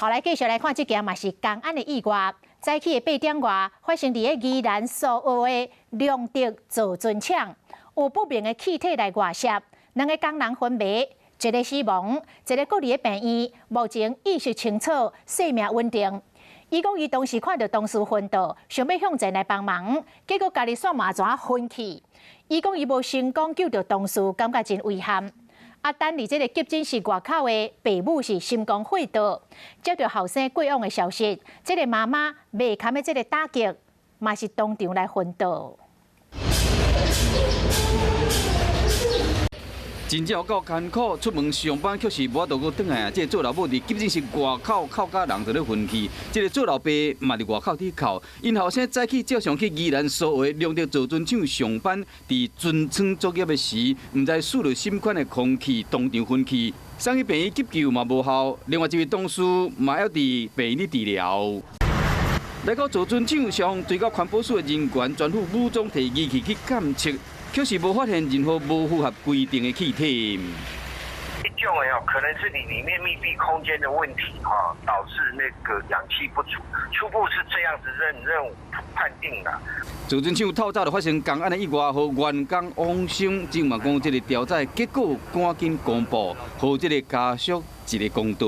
好，來繼續來看這件嘛是工安的意外。早起的8點外，發生佇个宜蘭蘇澳的龍德造船廠，有不明的氣體來外洩，兩个工人昏迷，一个死亡，一个閣佇咧病院，目前意識清楚，生命穩定。伊講伊當時看著同事昏倒，想欲向前來幫忙，結果家己煞嘛怎昏去。伊講伊無成功救著同事，感覺真遺憾。啊，等佇這个急診室外口的爸母是心肝火著，接著後生過往的消息，這个媽媽袂堪的這个打擊，嘛是當場來昏倒。真正有夠艱苦，出門上班卻是無法度閣轉來啊！這个做老母佇急診室外口哭甲人就咧昏去，這个做老爸嘛佇外口佇哭。𪜶後生早起照常去宜蘭蘇澳龍德造船廠上班，佇船艙作業的時，毋知吸著啥物款的空氣，當場昏去，送去病院急救嘛無效。另外一位同事嘛猶佇病院咧治療。來到造船廠，消防隊佮環保署的人員全副武裝，提儀器去檢測。卻是無發現任何無符合規定的氣體。一種的哦，可能是你裡面密閉空間的問題哈，導致那個氧氣不足，初步是這樣子認判定的。造船廠透早就發生工安的意外，予員工往生，這嘛講這个調查結果趕緊公布，予這个家屬一个公道。